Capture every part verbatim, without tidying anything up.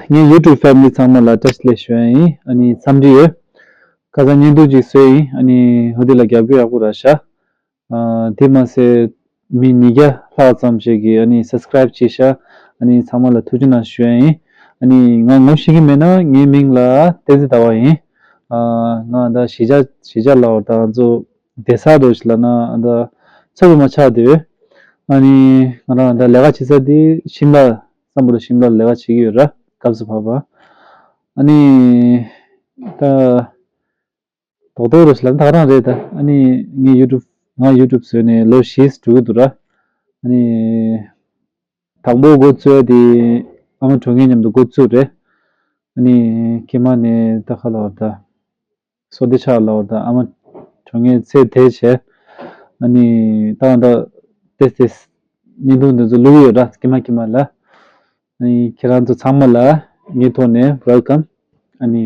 ངའི་YouTube family ཚང་མ་ལ་བཀྲ་ཤིས་བདེ་ལེགས་ཞུ་ཡ་ཡིན། ཨ་ནི་འཚམས་འདྲི་ཡོད། ཁ་སང་བརྙན་ཐུང་ཅིག་བཟོས་ཡིན། ཨ་ནི་འོ་དེ་ལ་རྒྱབ་སྐྱོར་ཡག་པོ་རག་ཤག་ཨ། དེ་མ་ཟད་མི་ཉིས་བརྒྱ་ལྷག་ཙམ་ཞིག་གིས་ཨ་ནི་subscribe བྱས་ཤག་ཨ་ནི་ཚང་མ་ལ་ཐུགས་རྗེ་གནང་ཞུ་ཡ་ཡིན། ཨ་ནི་ང་ངོ་ཤེས་ཀྱི་མེད་ན་ངའི་མིང་ལ་བསྟན་འཛིན་ཟླ་བ་ཡིན། ཨ། ང་ད་གཞིས་ཆགས་གཞིས་ཆགས་ལ་བར་ད་ང་ཚོ་བསྡད་ས་འགྲོ་ཞིག་ལ་ན་ད་ཚོད་པ་མ་ཆགས་དེ། ཨ་ནི་ང་རང་ད་ལས་ཀ་བྱེད་ས་དེ་ཤིམ་ལ་བསམ་པ་ལ་ཤིམ་ལ་ལས་ཀ་བྱེད་ཀྱི་ཡོད་ར། སྐབས་སུ་བབ་པ། ཨ་ནི་ད་རྡོག་རྡོག་རུ་ལབ་ད་ག་རང་རེད་ད། ཨ་ནི་ངས་YouTube ང་YouTube བཟོས་ནས་ལོ་བཞི་འགྲོ་གི་འདུག་ར། ཨ་ནི་དང་པོ་འགོ་བཙུགས་དེ་ཨ་མ་གྲོངས་མཁན་མཉམ་དུ་འགོ་བཙུགས་རེད། ཨ་ནི་ཁྱིམ་མ་ནས་ད་ག་ལབ་ད། སོ་ཏི་ཆག་ལབ་ད་ཨ་མ་གྲོངས་མཁན་ཚེ་དེ་བྱས། ཨ་ནི་ད་ད་ཏེས་ཏེས་བརྙན་ཐུང་འདི་ཚོ་བླུག་ཡོད་ར་ཀྱེ་མ་ཀྱེ་མ་ལ། ཨ་ནི་ཁྱེད་རང་ཚོ་ཚང་མ་ལ་ངའི་ཐོག་ནས་welcome། ཨ་ནི་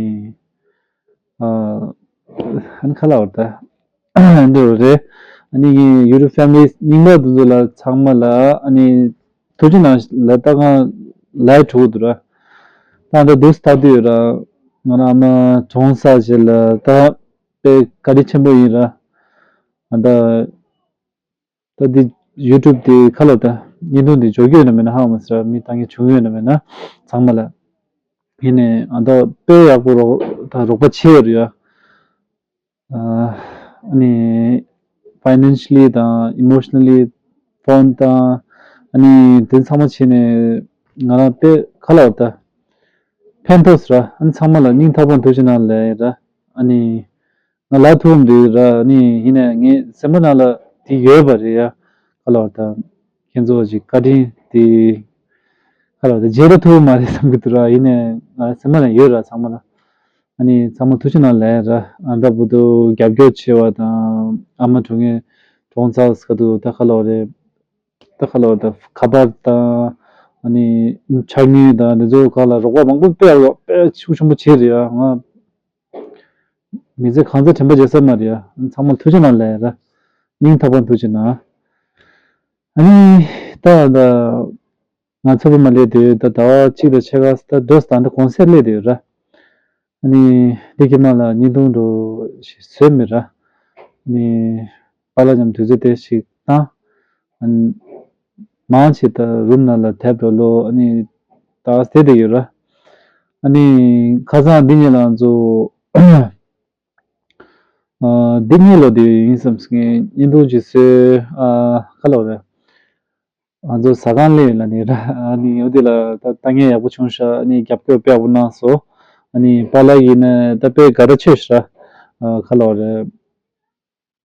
ཨ་ཨ་ནི་ག་ལབ་ད་འདི་རེད། ཨ་ནི་ངའི་YouTube family རྙིང་པ་འདི་ཚོ་ལ་ཚང་མ་ལ་ཨ་ནི་ཐུགས་རྗེ་གནང་ལ་ད་ང་ལའི་འགྲོ་གི་འདུག་ར། ད་ད་འདུག་སྟབས་བདེ་ཡོད་ར། ང་རང་ཨ་མ་གྲོངས་ས་ཞིག་ལ་ད་དཔེ་བཀའ་དྲིན་ཆེན་པོ་ཡིན་ར། ད་ད་འདི་YouTube དེ་ག་ལབ་ད་བརྙན་ཐུང་དེ་འཇོག་རྒྱུ་ཡོད་ན་མེད་ན་ཧ་མ་སི་ར། མི་ལྟ་མཁན་བྱུང་ཡོད་ན་མེད་ན་ཚང་མ་ལ་ཡིན་ནས་ཨ་ད་དཔེ་ཡག་པོ་རོགས་ད་རོགས་པ་བྱེད་ཡོད་ར་ཡ། ཨ་ནི་financially དང་emotionally phone དང་ཨ་ནི་དེ་ཚང་མ་བྱས་ནས་ང་རང་དཔེ་ག་ལབ་ད་ཕན་ཐོགས་ར། ཨ་ནི་ཚང་མ་ལ་སྙིང་ཐག་པ་ཐུགས་རྗེ་གནང་ལབ་ར། ཨ་ནི་ང་ལ་ཐུག་འདི་ར་ཨ་ནི་ཡིན་ནས་ངའི་སེམས་པ་ནང་ལ་དེ་ཡོད་པ་རེད་ཡ། ག་ལབ་ད་ཁྱེད་ཚོ་ཅིག་བཀའ་དྲིན་དེ་ག་ལབ་ད་བརྗེད་ད་ཐུབ་མ་རེད་བསམ་གྱི་འདུག་ར། ཡིན་ནས་ང་སེམས་པ་ནང་ཡོད་ར་ཚང་མ་ལ། ཨ་ནི་ཚང་མ་ཐུགས་རྗེ་གནང་ལབ་ར། ཨ་ད་བར་དུ་རྒྱབ་སྐྱོར་བྱས་པ་དང་ཨ་མ་གྲོངས་མཁན་གྲོངས་ཚར་ས་དུ་ད་ག་ལབ་རེད། ད་ག་ལབ་ད་ཁ་པར་དང་ཨ་ནི་ཕྱག་དངུལ་དང་འདི་ཚོ་ག་ལ་རོགས་པ་མང་པོ་དཔེ་ཡག་དཔེ་ཤུགས་ཆེན་པོ་བྱས་རེད་ཡ། ང་མི་ཚེ་གང་ཚེ་དྲན་པ་བརྗེད་ས་མ་རེད་ཡ། ཚང་མ་ཐུགས་རྗེ་གནང་ལབ་ར། སྙིང་ཐག་པ་ཐུགས་རྗེ་གནང་། ཨ་ནི་ད་ད། ང་ཚོ་བོད་མ་སླེབས་དུས་ད་ཟླ་བ་གཅིག་དང་ཕྱེད་ཀ་ད་འགྲོ་ད་འདི་གུང་སེང་སླེབས་དུས་ར། ཨ་ནི་འདི་ཁྱིམ་ལ་བརྙན་ཐུང་འགྲོ་ཞིག་བཟོས་མེད་ར། ཨ་ནི་པཱ་ལགས་མཉམ་དུས་ཚོད་དེ་ཞིག་བཏང་། ཨ་ནི་མང་ཆེ་ད་རུམ་ནང་ལ་དེབ་འགྲོ་ལོ་ཨ་ནི་ད་བལྟས་བསྡད་ཡོད་ར། ཨ་ནི་ཁ་སང་འདི་ཉིད་ལ་ང་ཚོ་ཨ་འདི་ཉིད་ལོ་དེ་ཡིན་བསམ་སོང་ངས་བརྙན་ཐུང་ཅིག་བཟོས། ཨ་ག་ལབ་རེད། ང་ཚོ་ཟ་ཁང་སླེབས་ཡོད་ལ་ནི་ར། ཨ་ནི་འོ་དེ་ལ་ད་ལྟ་ངས་ཡག་པོ་བྱུང་ཤག་ཨ་ནི་རྒྱབ་སྐྱོར་དཔེ་ཡག་པོ་གནང་སོང་། ཨ་ནི་པཱ་ལགས་ཡིན་ན་ད་དཔེ་དགའ་རབ་ཆེ་ཤག་ཨ་ག་ལབ་རེད།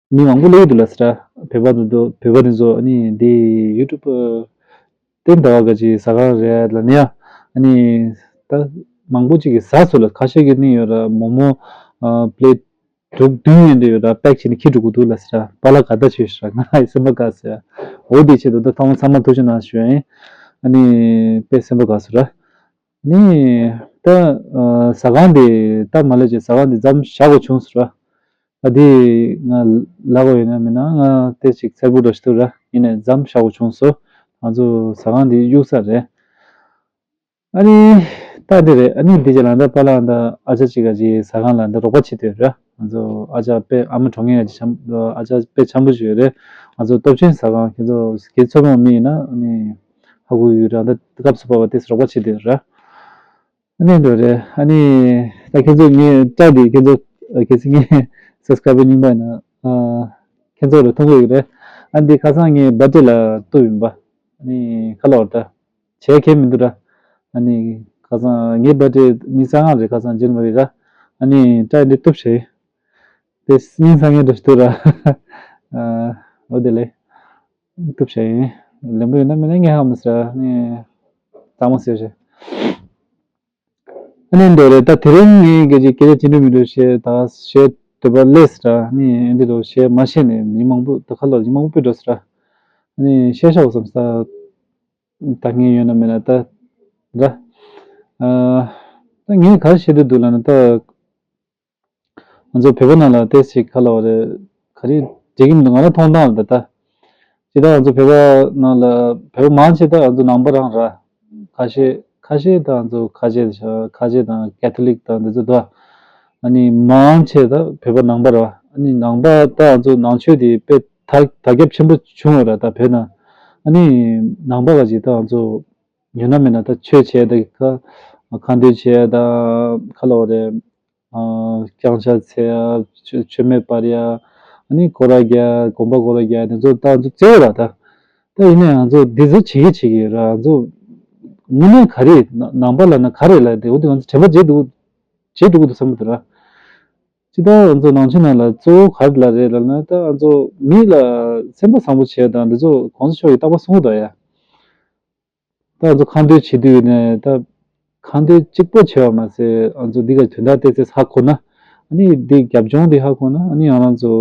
མི་མང་པོ་སླེབས་འདུག་ལ་ཟེར། བོད་པ་དེ་ཚོ་བོད་པ་དེ་ཚོ་ཨ་ནི་འདི་ཡུ་ཊུབ་དེ་ཟླ་བ་ག་ཅིག་ཟ་ཁང་རེད་ལ་ནི་ཡ། ཨ་ནི་ད་མང་པོ་ཅིག་གིས་ཟ་སོང་ལ། ཁ་ཤས་ཀྱིས་ནི་ཡོད་ར་མོག་མོག་ཨ་པི་ལེ་ཊི་དྲུག་བདུན་ཡན་དུ་ཡོད་ར་པེག་བྱས་ནས་འཁྱེར་འགྲོ་གི་འདུག་ལ་ཟེར། པཱ་ལགས་དགའ་ད་བྱོས་ཤག་ང་ཡི་སེམས་པ་དགའ་ཟེར། འོ་དེ་ཆེད་དུ་ད་ཐོག་མ་ཚང་མ་ཐུགས་རྗེ་གནང་ཞུ་ཡིན། ཨ་ནི་དཔེ་སེམས་པ་དགའ་སོང་ར། ནི་ད་ཨ་ཟ་ཁང་དེ་ད་མ་ལས་ཀྱི་ཟ་ཁང་དེ་མཚམས་བཞག་དགོས་བྱུང་ཟེར་ར། ད་དེ་ང་ལབ་དགོས་ཡོད་ན་མིན་ན་ང་དེ་ཅིག་འཚེར་པོ་འདྲ་ཞིག་འདུག་ར། ཡིན་ནའི་མཚམས་བཞག་དགོས་བྱུང་སོང་། ང་ཚོ་ཟ་ཁང་དེ་གཡུག་ས་རེད། ཨ་ནི་ད་འདི་རེད། ཨ་ནི་འདི་རྗེས་ལ་ད་པཱ་ལགས་ད་ཨ་ཅག་ཅིག་ག་ཅིག་ཟ་ཁང་ལ་ད་རོགས་པ་བྱེད་དུས་ར། ང་ཚོ་ཨ་ཅག་དཔེ་ཨ་མ་གྲོངས་མཁན་ག་ཅིག་འཆམ་ཨ་ཅག་དཔེ་འཆམ་པོ་ཞིག་ཡོད་རེད། ང་ཚོ་སྟོབས་ཆེན་ཟ་ཁང་ཁྱེད་ཚོ་གལ་ཚོད་མ་མི་ཡིན་ན་ཨ་ནི་ཧ་གོ་ཡོད་ར། ད་སྐབས་སུ་བབས་པ་དེ་རོགས་པ་བྱེད་དུས་ར། ཨ་ནི་འདྲ་རེད། ཨ་ནི་ད་ཁྱེད་ཚོ་ངའི་སྐྲ་འདི་ཁྱེད་ཚོ་གལ་སྲིད་ངའི་སབ་སི་ཀ་རའེ་བར་རྙིང་པ་ཡིན་ན་ཨ་ཁྱེད་ཚོ་ལ་མཐོང་གི་ཡོད་རེད། ཨ་འདི་ཁ་སང་ངའི་བར་ཐི་ཌེ་ལ་གཏུབ་ཡིན་པ། ཨ་ནི་ཁ་ལོ་ད་བྱས་ཁྱད་མི་འདུག་ར། ཨ་ནི་ཁ་སང་ངའི་བར་ཐི་ཌེ་ཉི་ཤུ་རྩ་ལྔ་རེད། ཁ་སང་ཇན་ཝ་རི་ར། ཨ་ནི་སྐྲ་འདི་གཏུབ་བྱས། དེ་སྙིང་ཚ་ངེ་འདྲ་ཞིག་འདུག་ར། ཨ་འོ་དེ་ལས་གཏུབ་བྱས་ཡིན། ལེན་པོ་ཡོད་ན་མེད་ན་ངས་ཧ་མི་ཟེར། ཨ་ནི་གཙང་མ་ཟེར་བྱས། ཨ་ནི་འདི་རེད། ད་དེ་རིང་ངས་སྐད་ཆ་སྐད་ཆ་ཅི་འདྲ་མི་འདྲ་བཤད་ད་བཤད་འདོད་པ་སླེབས་ར། ཨ་ནི་འདི་འདྲ་བཤད་མ་བཤད་ནས་མི་མང་པོ་ད་ཁ་ལོ་མི་མང་པོ་འགྲོ་ཟེར་ར། ཨ་ནི་བཤད་ཤོག་བསམ་ས། ད་ངས་ཡོད་ན་མེད་ན་ད་ར། ཨ་ད་ངས་ག་རེ་བཤད་འདོད་འདུག་ལབ་ན་ད། ང་ཚོ་བོད་པ་ནང་ལ་ཏོག་ཙམ་ག་ལབ་རེད། ག་རེ་འགྲིག་གི་མི་འདུག་ང་རང་མཐོང་སྟངས་ལ་ད་ལྟ། ཇི་ལྟར་ང་ཚོ་བོད་པ་ནང་ལ་བོད་པ་མང་ཆེ་ད་ང་ཚོ་ནང་པ་རང་ར། ཁ་ཤས་ཁ་ ཁ་ཤས་ད་ང་ཚོ་ཁ་ཆེ་ཁ་ཆེ་དང་ཀེ་ཐོ་ལིག་དང་འདི་ཚོ་འདུག་ཨ་ནི་མང་ཆེ་ད་བོད་པ་ནང་པ་རེད་བ། ཨ་ནི་ནང་པ་ད་ང་ཚོ་ནང་ཆོས་དེ་དཔེ་དར་དར་ཁྱབ་ཆེན་པོ་བྱུང་ཡོད་ར། ད་བོད་ནང་ཨ་ནི་ནང་པ་ག་ཅིག་ད་ང་ཚོ་ཡོད་ན་མེད་ན་ད་ཆོས་བྱས་ད་ཁ་ཁ་འདོན་བྱས་ད་ཁ་ལོ་རེད། རྐྱང་ཕྱག་འཚལ་ཡ། མཆོད་མེ་སྤར་ཡ། ཨ་ནི་སྐོར་ར་རྒྱག་ཡ། གོམ་པ་སྐོར་ར་རྒྱག་ཡ་དེ་ཚོ་ད་ང་ཚོ་བརྩི་ཡོད་ར་ད། ད་ཡིན་ནའང་ང་ཚོ་འདི་ཚོ་བྱེད་ཀྱི་བྱེད་ཀྱི་ཡོད་ར། ང་ཚོ་དངོས་གནས་ག་རེ་ནང་པ་ལབ་ན་ག་རེ་ལབ་དེ་འོ་དེ་ང་ཚོ་དྲན་པ་བརྗེད་འདུག་བརྗེད་འགྲོ་གི་འདུག་བསམ་གྱི་འདུག་ར། ཅི་ད་ང་ཚོ་ནང་ཆོས་ནང་ལ་གཙོ་བོ་ག་རེ་ལ་རེད་ལབ་ན་ད་ང་ཚོ་མི་ལ་སེམས་པ་བཟང་པོ་བྱེད་དང་འདི་ཚོ་གོང་ས་མཆོག་གིས་རྟག་པར་གསུང་གི་འདུག་ཡ། ད་ང་ཚོ་ཁ་འདོན་བྱེད་དུས་ནས་ད་ཁ་འདོན་གཅིག་པོ་བྱས་པ་མ་ཟད་ང་ཚོ་འདི་ག་དོན་དག་ཏོག་ཙམ་ཧ་གོ་ན་ཨ་ནི་འདི་རྒྱབ་ལྗོངས་འདི་ཧ་གོ་ན་ཨ་ནི་ང་རང་ཚོ་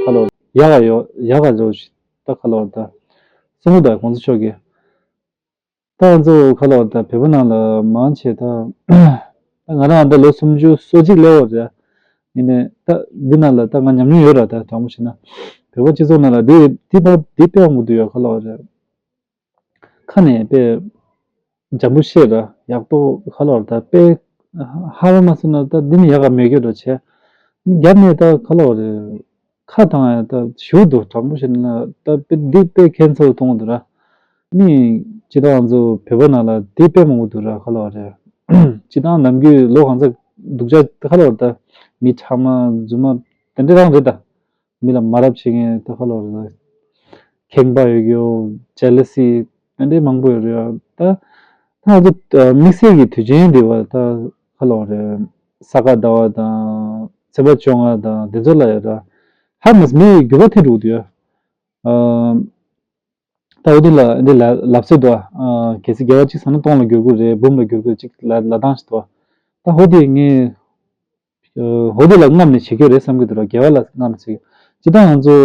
ཁ་ལོ་ཡག་ག་ཡོད་ཡག་ག་ཡོད་ཤི་ད་ཁ་ལོ་ད་གསུང་གི་འདུག་གོང་ས་མཆོག་གིས། ད་ང་ཚོ་ཁ་ལོ་ད་བོད་པ་ནང་ལ་མང་ཆེ་ད་ད་ང་རང་ད་ལོ་སུམ་ཅུ་སོ་གཅིག་སླེབས་པ་རེད། ཡིན་ནའི་ད་འདི་ནང་ལ་ད་ང་ཉམས་མྱོང་ཡོད་ར། ད་དྲང་པོ་བཤད་ན་བོད་པ་སྤྱི་ཚོགས་ནང་ལ་འདི་འདི་ད་འདི་དཔེ་མང་པོ་འདུག་ཡོད་ཁ་ལོ་རེད། ཁ་ནས་དཔེ་འཇམ་པོ་བཤད་ར་ཡག་པོ་ཁ་ལོ་ར་ད་དཔེ་ཧ་བ་མ་སོང་ན་ད་འདི་ནི་ཡག་ག་མེད་གི་འགྲོ་བྱས། རྒྱབ་ནས་ད་ཁ་ལོ་རེད། ཁ་དང་ཡང་ད་ཞུ་འདུག་དྲང་པོ་བཤད་ན་ད་དཔེ་འདི་དཔེ་ཁྱད་མཚར་མཐོང་འདུག་ར། ནི་སྤྱི་ད་ང་ཚོ་བོད་པ་ནང་ལ་འདི་དཔེ་མང་པོ་འདུག་ར་ཁ་ལོ་རེད། སྤྱི་ད་ནམ་རྒྱུན་ལོ་གང་ཚ་སྡུག་ཅག་ཁ་ལོ་ར་ད་མི་ཕྲ་མ་རྫུན་མ་དེ་འདྲ་རང་རེད་ད། མི་ལ་མ་རབས་བྱེད་མཁན་ད་ཁ་ལོ་རེད། ཁེངས་པ་ཡོད་རྒྱུ། ཇེ་ལ་སི། དེ་འདྲའི་མང་པོ་ཡོད་རེད། ད་ད་ང་ཚོ་དམིགས་བསལ་གྱི་དུས་ཆེན་འདི་བ་ད་ཁ་ལོ་རེད། ས་ག་ཟླ་བ་དང་ཚེས་པ་བཅོ་ལྔ་དང་དེ་ཚོ་ལ་ཡོད་ར། ཧ་མ་སི་མི་འགྱུར་བ་ཐེབས་འགྲོ་གི་འདུག་ཡ། ད་འོ་དེ་ལ་འདི་ལ་ལབ་སྲོལ་འདུག་ཨ། གལ་སྲིད་དགེ་བ་གཅིག་བསགས་ན་སྟོང་ལ་འགྱུར་གི་རེད། འབུམ་ལ་འགྱུར་གི་གཅིག་ལ་ལ་དང་ཞིག་འདུག་ཨ། ད་འོ་དེ་ངས། ཨ། འོ་དེ་ལ་རྔམ་ནས་བྱེད་ཀྱི་རེད་བསམ་གྱི་འདུག་ར། དགེ་བ་ལ་རྔམ་ནས་བྱེད་ཀྱི། ཅི་ལྟར་ང་ཚོ་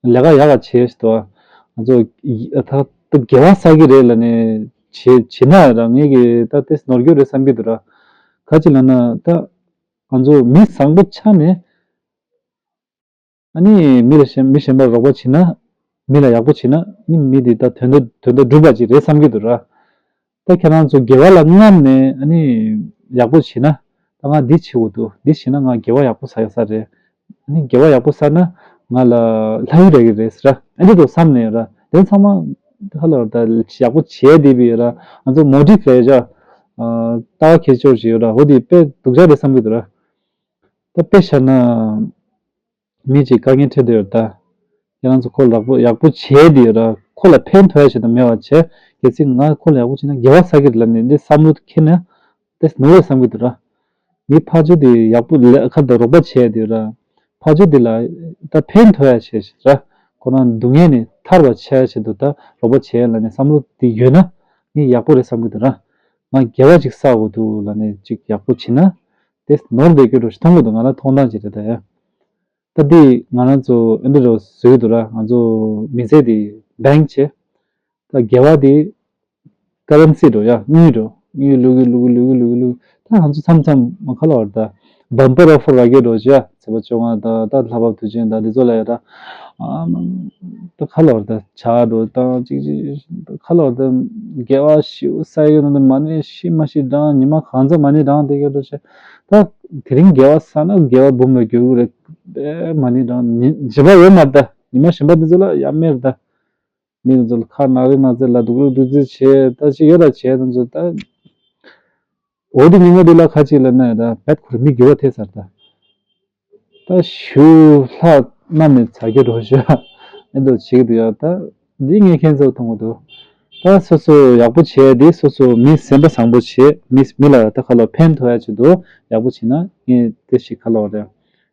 ལས་ཀ་ཡག་ག་བྱས་ཤི་འདུག་ཨ། ང་ཚོ་ད་ད་དགེ་བ་བསགས་ཀྱི་རེད་ལབ་ནས་བྱེད་བྱེད་ན་ར་ངས་ཀྱི་ད་དེ་ནོར་རྒྱུ་རེད་བསམ་གྱི་འདུག་ར། ག་ཅི་ལབ་ན་ད་ང་ཚོ་མི་བཟང་པོ་ཆགས་ནས། ཨ་ནི་མི་ལ་གཞན་མི་གཞན་པར་རོགས་པ་བྱེད་ན། མི་ལ་ཡག་པོ་བྱེད་ན་ནི་མི་དེ་ད་དོན་དུ་དོན་དུ་འགྲུབ་པ་ཅིག་རེད་བསམ་གྱི་འདུག་ར། ད་ཁྱེད་རང་ཚོ་དགེ་བ་ལ་རྔམ་ནས་ཨ་ནི་ཡག་པོ་བྱེད་ན། ད་ང་འདི་བྱེད་དགོས་འདུག་འདི་བྱེད་ན་ང་དགེ་བ་ཡག་པོ་བསགས་ཡོད་ས་རེད། ཨ་ནི་དགེ་བ་ཡག་པོ་བསགས་ན་ང་ལ་ལྷ་ཡུལ་རག་གི་རེད་ཟེར་ར། ཨ་འདི་འདུག་བསམ་ནས་ཡོད་ར། དེ་ཚང་མ་ཧ་ལ་ད་ཡག་པོ་བྱས་བསྡད་པའི་ཡོད་ར། ང་ཚོ་མོ་ཊི་ཝེ་ཤན་ལྟ་བ་ཁྱད་ཆོས་ཤིག་ཡོད་ར། འོ་དེ་དཔེ་སྡུག་ཅག་རེད་བསམ་གྱི་འདུག་ར། ད་དཔེ་བཞག་ན། མི་གཅིག་དཀའ་ངལ་འཕྲད་དུ་ཡོད་ད། ཁྱེད་རང་ཚོ་ཁོ་ལ་ཡག་པོ་ཡག་པོ་བྱས་དེ་ཡོད་ར། ཁོ་ལ་ཕན་ཐོགས་ཡ་བྱེད་དུ་མེད་པ་བྱས། གལ་སྲིད་ང་ཁོ་ལ་ཡག་པོ་བྱས་ན་དགེ་བ་བསགས་ཀྱི་རེད་ལབ་ནས་འདི་བསམ་བློ་འཁྱེར་ན། དེ་ནོར་བས་བསམ་གྱི་འདུག་ར། མི་ཕར་ཕྱོགས་དེ་ཡག་པོ་ལས་ཁ་དང་རོགས་པ་བྱས་དེ་ཡོད་ར། ཕར་ཕྱོགས་དེ་ལ་ད་ཕན་ཐོགས་ཡ་བྱས་ཤིག་ར། ཁོ་རང་སྡུག་བསྔལ་ནས་ཐར་བ་བྱས་ཡ་ཆེད་དུ་ད་རོགས་པ་བྱས་ལབ་ནས་བསམ་བློ་དེ་ཡོད་ན། ངས་ཡག་པོ་རེད་བསམ་གྱི་འདུག་ར། ང་དགེ་བ་ཅིག་བསགས་དགོས་འདུག་ལབ་ནས་ཅིག་ཡག་པོ་བྱས་ན། དེ་ནོར་བསྡད་རྒྱུ་འདྲ་ཞིག་མཐོང་གི་འདུག་ང་རང་མཐོང་སྟངས་ཅིག་རེད་ད་ཡ། ད་འདི་ང་རང་ཚོ་ཨེ་འདྲ་འདྲ་བཟོ་གི་འདུག་ར། ང་ཚོ་མི་ཚེ་འདི་བེང་ཀི་བྱས། ད་དགེ་བ་འདི་ཀ་རན་སི་འདྲ་ཡ་དངུལ་འདྲ་དངུལ་བླུག་གི་བླུག་གི་བླུག་གི་བླུག་གི་བླུག་གི་ད་ང་ཚོ་མཚམས་མཚམས་མ་ཁ་ལ་བར་ད་བམ་པར་ཨོ་ཕར་རག་གི་འདྲ་བྱས། ཚེས་པ་བཅོ་ལྔ་ད་ད་ལྷ་བབས་དུས་ཆེན་ད་འདི་ཚོ་ལ་ཡ་ད། ཨ་མ། ད་ཁ་ལོར་ད་ཆ་འགྲོ་དང་ཅིག་ཅིག་ཁ་ལོར་ད་དགེ་བ་ཞིག་ས་ཡོད་ན་ད་མ་ཎི་ཤི་མ་ཤི་བགྲང་ཉི་མ་གང་ཚ་མ་ཎི་བགྲང་དེ་ག་འགྲོ་ཆེ། ད་དེ་རིང་དགེ་བ་བསགས་ན་དགེ་བ་འབུམ་ལ་འགྱུར་གི་རེད། དཔེ་མ་ཎི་བགྲང་ཉི་གཞན་པ་ཡོད་མ་རེད་ད། ཉི་མ་གཞན་པ་འདི་ཚོ་ལ་ཡ་མེད་རེད་ད། མི་འདི་ཚོ་ལ་ཁ་ན་རེ་ན་ཚེ་ལ་སྡུག་རུ་སྡུག་ཚེ་བྱས་ད་ཅིག་ཡོད་ད་བྱས་ད་ཚོ་ད། འོ་དེ་ཉིན་མོ་དེ་ལ་ཁ་ཅིག་ལ་ན་ཡ་ད་བེད་ཁོར་མི་འགྱུར་བ་ཐེབས་ཚར་ད། ད་ཞུ་ལྷག་གནམ་ནས་ཚ་གྱ་འགྲོ་ཞུ་ཨེ་འདུག་བྱེད་ཀྱི་འདུག་ཡ། ད་འདི་ངས་ཁྱེད་ཚོར་མཐོང་གི་འདུག་ད་སོ་སོ་ཡག་པོ་བྱས་དེ་སོ་སོ་མི་སེམས་པ་བཟང་པོ་བྱས་མི་མི་ལ་ད་ཁ་ལོ་ཕན་ཐོགས་ཡ་ཆེད་དུ་ཡག་པོ་བྱས་ན་ངས་དེ་ཞིག་ཁ་ལོ་རེད་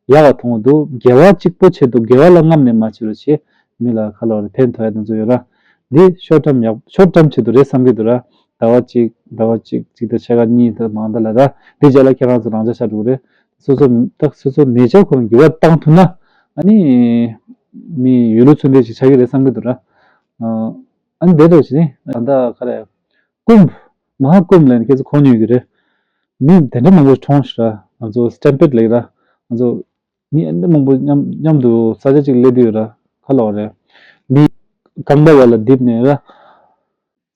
ཡག་ག་མཐོང་གི་འདུག་དགེ་བ་གཅིག་པོ་ཆེད་དུ་དགེ་བ་ལ་རྔམ་ནས་མ་བྱེད་རོགས་བྱེད། མི་ལ་ཁ་ལོ་རེད་ཕན་ཐོགས་ཡ་དེ་ཚོ་ཡོད་ར། འདི་ཤོར་ཊརམ་ཡག་ཤོར་ཊརམ་ཆེད་དུ་རེད་བསམ་གྱི་འདུག་ར། ཟླ་བ་གཅིག་ཟླ་བ་གཅིག་གཅིག་དང་ཕྱེད་ཀ་གཉིས་དང་མང་མཐའ་ལ་ར། དེ་རྗེས་ལ་ཁྱེད་རང་ཚོ་རང་འཇགས་ཆགས་འགྲོ་གི་རེད། སོ་སོ་ད་སོ་སོ་ནེ་ཅར་ཁོ་རང་འགྱུར་བ་བཏང་ཐུབ་ན། ཨ་ནི་མི་ཡུལ་ལུགས་ཚུལ་འདི་ཅིག་ཆགས་ཀྱི་རེད་བསམ་གྱི་འདུག་ར། ཨ་ནི་དེ་འདྲ་བྱས་ནས་ད་ལྟ་ག་རེ། ཀུམ། མ་ཧཱ་ཀུམ་ལབ་ནས་ཁྱེད་ཚོ་གོ་མྱོང་གི་རེད། མི་དེ་འདྲ་མང་པོ་གྲོངས་ཤག་ར། ང་ཚོ་སི་ཊེམ་པེཌ་ལབ་ཀྱི་ར། ང་ཚོ་མི་ཨ་འདྲ་མང་པོ་མཉམ་མཉམ་དུ་ས་ཆ་གཅིག་སླེབས་དུས་ར་ཁ་ལོ་རེད། མི་རྐང་པ་བར་ལ་རྡིབ་ནས་ར།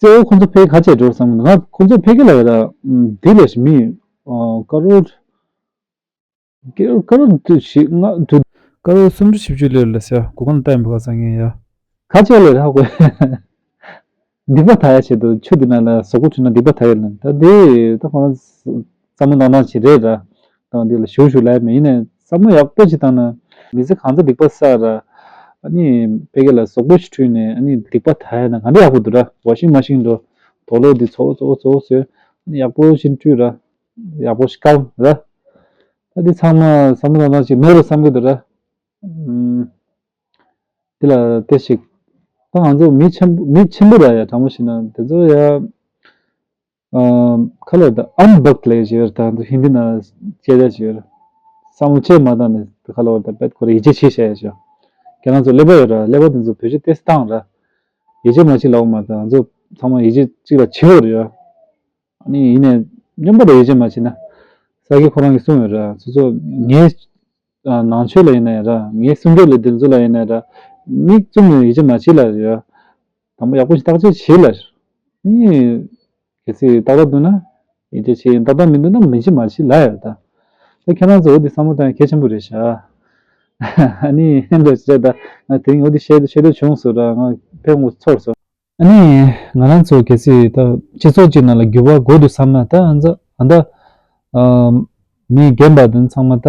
གཙོ་བོ་ཁོང་ཚོ་ཕལ་ཆེར་ཁ་ཆད་འགྲོ་བསམ་གི་འདུག་ང་ཁོང་ཚོ་ཕལ་སྐད་ལ་ཡོད་ར། ཨམ། འདི་ལས་མི། ཨ། ཀ་རོར། ཀ་རོར་དུ་ཞིག་ང་དུ། ཀ་རོར་སུམ་ཅུ་བཞི་བཅུ་ལས་ལ་ཟེར་གོ་གང་ལྟ་ཡིན་པ་ག་ས་ངེས་ཡ། ཁ་ཆད་ལས་ར་ཧ་གོ། སྡིག་པ་དག་ཡ་ཆེད་དུ་ཆུ་འདི་ན་ལ་ཟོག་པོ་བྱུང་ན་སྡིག་པ་དག་ཡ་ལ་ད་དེ་ད་ཁོང་རང་བསམ་བློ་གཏོང་སྟངས་ཅིག་རེད་ར། ད་འདི་ལ་ཞུ་ཞུ་ལ་ཡ་མེད་ཡིན་ནའི་བསམ་བློ་ཡག་པོ་ཅིག་བཏང་ན་མི་ཚེ་གང་ཚ་སྡིག་པ་བསགས་ར། ཨ་ནི་ཕལ་སྐད་ལ་ཟོག་པོ་ཞིག་འཁྲུས་ནས་ཨ་ནི་སྡིག་པ་དག་ཡ་ན་ག་འདྲ་ཡག་པོ་འདུག་ར། ཝ་ཤིང་མ་ཤིང་འགྲོ། དུག་ལོག་འདི་ཚོ་ཚོ་ཚོ་ཟོས། ཨ་ནི་ཡག་པོ་ཞིག་འཁྲུས་ར། ཡག་པོ་ཞིག་བཀལ་ར། ད་འདི་ཚང་མ་བསམ་བློ་གཏོང་སྟངས་ཅིག་མེད་རུ་བསམ་གི་འདུག་ར། ཨུམ། དེ་ལ་བལྟས་ཤིག་ད་ང་ཚོ་མི་ཆེན་པོ་མི་ཆེན་པོ་ར་ཡ་དྲང་མོ་བཤད་ན་དེ་ཚོ་ཡ། ཨ། ཁ་ལོ་ད་ཨན་བག་ལས་ཞེས་པར་ད་འདི་ཧིན་དི་ན་སྐད་ཆ་ཞེས་པར། བསམ་བློ་ཅིག་མ་བཏང་ནས་དེ་ཁ་ལོ་ད་བེད་ཁོ་ར་ཡིད་ཆེས་བྱེད་བྱས་ཤག་ཁྱེད་རང་ཚོ་ཀླད་པ་ཡོད་ར། ཀླད་པ་དེ་ཚོ་བེད་སྤྱོད་ཏོག་ཙམ་བཏང་ར། ཡིད་ཆེས་མ་བྱེད་ལབ་མ་ད་ང་ཚོ་ཚང་མ་ཡིད་ཆེས་གཅིག་ལ་བྱེད་དགོས་རེད་ཡ། ཨ་ནི་ཡིན་ནའི་སྙོམས་པོ་ལ་ཡིད་ཆེས་མ་བྱེད་ན། ས་དགེ་ཁོ་རང་གིས་གསུངས་ཡོད་ར། སོ་སོ་ངའི་ཨ། ནང་ཆོས་ལ་ཡིན་ན་ཡང་ར། ངའི་སྲུང་སྐྱོབ་ལ་དེ་ཚོ་ལ་ཡིན་ན་ར། མིག་བཙུམ་ནས་ཡིད་ཆེས་མ་བྱེད་ལ་ཡ། དང་པོ་ཡག་པོ་ཞིག་བརྟག་དཔྱད་བྱེད་ལ། ཨ་ནི་གལ་སྲིད་ཏག་ཏག་འདུག་ན་ཡིད་ཆེས་བྱེད། ཏག་ཏག་མི་འདུག་ན་མི་བྱེད་མ་བྱེད་ལ་ཡ་ད། ད་ཁྱེད་རང་ཚོ་འོ་དེ་བསམ་བློ་བཏང་ཡ་གལ་ཆེན་པོ་རེད་ཤག་ཨ་ནི་ཧེན་ལོ་ཟེར་ད་ང་དེ་རིང་འོ་དེ་བཤད་བཤད་འདོད་བྱུང་སོང་ར། ང་ཕེབས་འགོ་ཚོར་སོང་། ཨ་ནི་ང་རང་ཚོ་གལ་སྲིད་ད་སྤྱི་ཚོགས་ཅིག་ནང་ལ་འགྱུར་བ་དགོས་འདུག་བསམ་ན་ད་ཨ་ནི་ད་ཨ་ནི་ད་ཨ་མི་རྒན་པ་དེ་ཚང་མ་ད་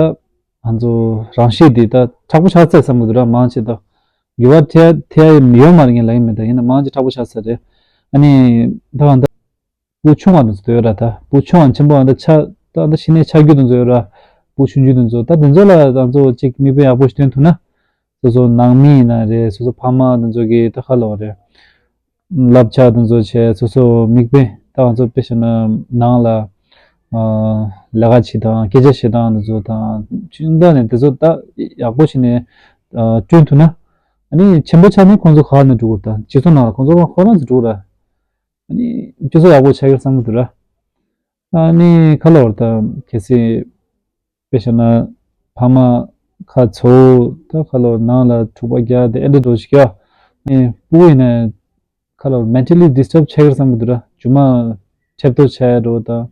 ང་ཚོ་རང་གཤིས་འདི་ད་དྲག་པོ་ཆགས་ཚར་བསམ་གི་འདུག་ར། མང་ཆེ་ད་འགྱུར་བ་ཐེབས་ཐེབས་ཡོད་མ་རེད། ངས་ལབ་ཀྱི་མེད། ད་ཡིན་ན་མང་ཆེ་དྲག་པོ་ཆགས་ཚར་རེད། ཨ་ནི་ད་ཨ་ནི་ད། བུ་ཆུང་བ་འདི་ཚོ་ཡོད་ར། ད་བུ་ཆུང་བ་ཆེན་པོ་ཨ་ད་ཆ་ད་ཨ་ད་གཞི་ནས་ཆ་རྒྱུས་འདི་ཚོ་ཡོད་ར། བུ་ཆུང་ཆུང་འདི་ཚོ་ད་འདི་ཚོ་ལ་ང་ཚོ་གཅིག་མིག་དཔེ་ཡག་པོ་ཞིག་སྟོན་ཐུབ་ན། སོ་སོ་ནང་མི་ཡིན་ན་རེད། སོ་སོ་ཕ་མ་འདི་ཚོ་གིས་ད་ཁ་ལོ་རེད། བསླབ་བྱ་འདི་ཚོ་བྱས། སོ་སོ་མིག་དཔེ་ད་ང་ཚོ་དཔེ་བཞག་ན་ནང་ལ་ཨ་ལས་ཀ་བྱེད་སྟངས་སྐད་ཆ་བཤད་སྟངས་འདི་ཚོ་དང་ཅི་འདྲ་ནས་འདི་ཚོ་ད་ཡག་པོ་བྱས་ནས་ཨ་བསྐྲུན་ཐུབ་ན། ཨ་ནི་ཆེན་པོ་ཆགས་ནས་ཁོང་ཚོ་ག་བ་ནས་འགྲོ་དགོས། ད་སྤྱི་ཚོགས་ནང་ལ་ཁོང་ཚོ་ཁོ་རང་ཚོ་འགྲོ་དགོས་ར། ཨ་ནི་སྤྱི་ཚོགས་ཡག་པོ་ཆགས་ཀྱི་རེད་བསམ་གྱི་འདུག་ར། ཨ་ནི་ཁ་ལོ་བར་ད་གལ་སྲིད་དཔེ་བཞག་ན་ཕ་མ་ཁ་ཚོ་ད་ཁ་ལོ་ནང་ལ་འཁྲུག་པ་རྒྱག་དེ་ཨེ་འདྲ་འགྲོ་ཞིག་ཡ། ཨ་ནི་སྤུ་གུ་ཡིན་ན་ཁ་ལོ་mentally disturb ཆགས་ཀྱི་རེད་བསམ་གྱི་འདུག་ར། རྒྱུ་མ་ཁྲེབ་ཏོ་ཆགས་ཡ་འགྲོ་དང་།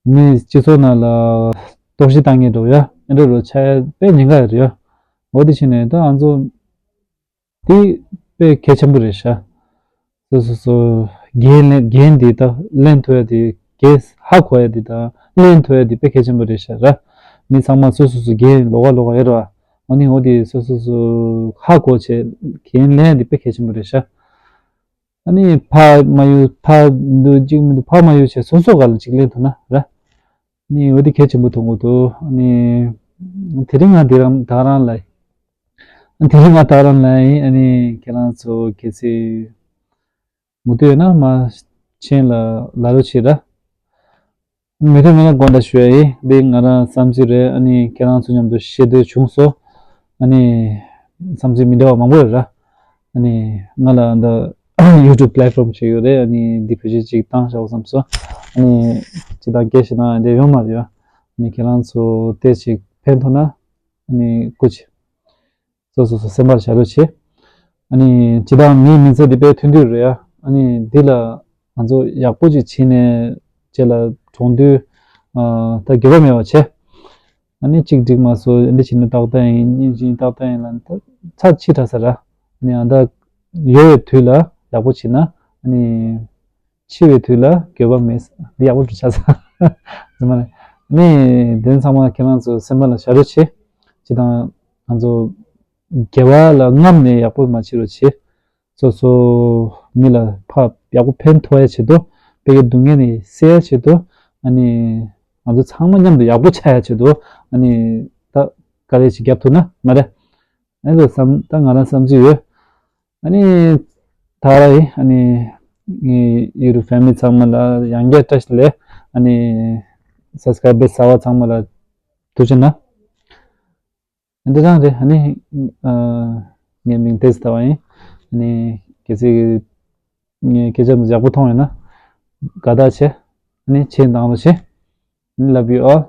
མི་སྤྱི་ཚོགས་ནང་ལ་གཏོར་བཤིག་བཏང་མཁན་འགྲོ་ཡ་ཨེ་འདྲ་འགྲོ་ཆགས་ཡ་དཔེ་ཉེན་ཁ་ཡོད་རེད་ཡ། འོ་དེ་བྱས་ནས་ད་ང་ཚོ། དེ་དཔེ་གལ་ཆེན་པོ་རེད་ཤག་སོ་སོ་སོ་འགན་ལེན་འགན་དེ་དག་ལེན་ཐུབ་ཡ་དེ་གལ་ཧ་གོ་ཡ་དེ་དང་ལེན་ཐུབ་ཡ་དེ་དཔེ་གལ་ཆེན་པོ་རེད་ཤག་ར། མི་ཚང་མ་སོ་སོ་སོ་འགན་ལོག་ག་ལོག་ག་ཡོད་ར། ཨ་ནི་འོ་དེ་སོ་སོ་སོ་ཧ་གོ་བྱས་འགན་ལེན་ཡ་དེ་དཔེ་གལ་ཆེན་པོ་རེད་ཤག་ཨ་ནི་ཕར་མ་གཡུག་ཕར་འདུག་གཅིག་མི་འདུག་ཕར་མ་གཡུག་བྱས་སོ་སོ་ག་ལ་གཅིག་ལེན་ཐུབ་ན་ར། ནི་འོ་དེ་གལ་ཆེན་པོ་མཐོང་གི་འདུག་ནི་དེ་རིང་ང་དེ་རང་ད་རང་ལ། དེ་རིང་ང་ད་རང་ལ་ཡིན། ཨ་ནི་ཁྱེད་རང་ཚོ་གལ་སྲིད་མུ་མཐུད་ཡོད་ན་མ་མཆན་ལ་ལབ་རོགས་བྱེད་ར། མུ་མཐུད་མེད་ན་དགོངས་དག་ཞུ་ཡ་ཡིན། འདི་ང་རང་བསམ་ཚུལ་རེད། ཨ་ནི་ཁྱེད་རང་ཚོ་མཉམ་དུ་བཤད་འདོད་བྱུང་སོང་། ཨ་ནི་བསམ་ཚུལ་མི་འདྲ་བ་མང་པོ་ཡོད་ར། ཨ་ནི་ང་ལ་འདི་YouTube platform ཞིག་ཡོད་རེད། ཨ་ནི་འདི་བེད་སྤྱོད་ཅིག་བཏང་བཞག་བསམ་སོང་། ཨ་ནི་ཅི་དང་སྐད་ཆ་ན་འདི་ཡོང་མ་རེད། ཨ་ནི་ཁྱེད་རང་ཚོ་དེ་ཅིག་ཕན་ཐོགས་ན་ཨ་ནི་སྐུ་མཁྱེན། སོ་སོ་སོ་སེམས་པར་བཞག་རོགས་བྱེད། ཨ་ནི་ཅི་དང་མིའི་མི་ཚེ་འདི་དཔེ་ཐུང་ཐུང་རེད་ཡ། ཨ་ནི་འདི་ལ་ང་ཚོ་ཡག་པོ་ཅིག་བྱས་ནས་རྗེས་ལ་གྲོངས་དུས་ཨ་ད་འགྱོད་པ་མེད་པ་བྱེད། ཨ་ནི་གཅིག་འགྲིག་མ་སོང་། འདི་བྱས་ན་ཏག་ཏག་ཡིན། གཉིས་བྱས་ན་ཏག་ཏག་ཡིན་ལབ་ནས་ད་ཚར་ཕྱི་དྲགས་ས་ར། ཨ་ནི་ཨ་ད་ཡོད་པའི་དུས་ལ་ཡག་པོ་བྱས་ན་ཨ་ནི་འཆི་བའི་དུས་ལ་འགྱོད་པ་མེད། འདི་ཡག་པོ་འདྲ་ཆགས་ས་རྫུན་མ་རེད། ཨ་ནི་དེ་ཚང་མ་ཁྱེད་རང་ཚོ་སེམས་པ་ལ་བཞག་རོགས་བྱེད། ཅི་དང་ང་ཚོ་དགེ་བ་ལ་རྔམ་ནས་ཡག་པོ་མ་བྱེད་རོགས་བྱེད། སོ་སོ་མི་ལ་ཕར་ཡག་པོ་ཕན་ཐོགས་ཡ་ཆེད་དུ། དཔེ་ཀའི་སྡུག་བསྔལ་ནས་སེལ་ཡ་ཆེད་དུ། ཨ་ནི་ང་ཚོ་ཚང་མ་མཉམ་དུ་ཡག་པོ་ཆགས་ཡ་ཆེད་དུ། ཨ་ནི་ད་དཀའ་ལས་ཅིག་རྒྱབ་ཐུབ་ན་མ་རེད། ཨ་ནི་བསམ་ད་ང་རང་བསམ་ཚུལ་ཡོད། ཨ་ནི་ད་ར་ཡིན། ཨ་ནི་ངའི་YouTube family ཚང་མ་ལ་ཡང་བསྐྱར་བཀྲ་ཤིས་བདེ་ལེགས། ཨ་ནི་subscribers གསར་པ་ཚང་མ་ལ་ཐུགས་རྗེ་གནང་། འདི་རང་རེད། ཨ་ནི་ཨ་ངའི་མིང་ཏེས་ལྟ་བ་ཡིན། ཨ་ནི་གལ་སྲིད་ངའི་སྐད་ཆ་འདི་ཡག་པོ་མཐོང་ཡོད་ན་དགའ་རྟགས་བྱེད། ཨ་ནི་མཆན་བཏང་རོགས་བྱེད། ཨ་ནི་love you all.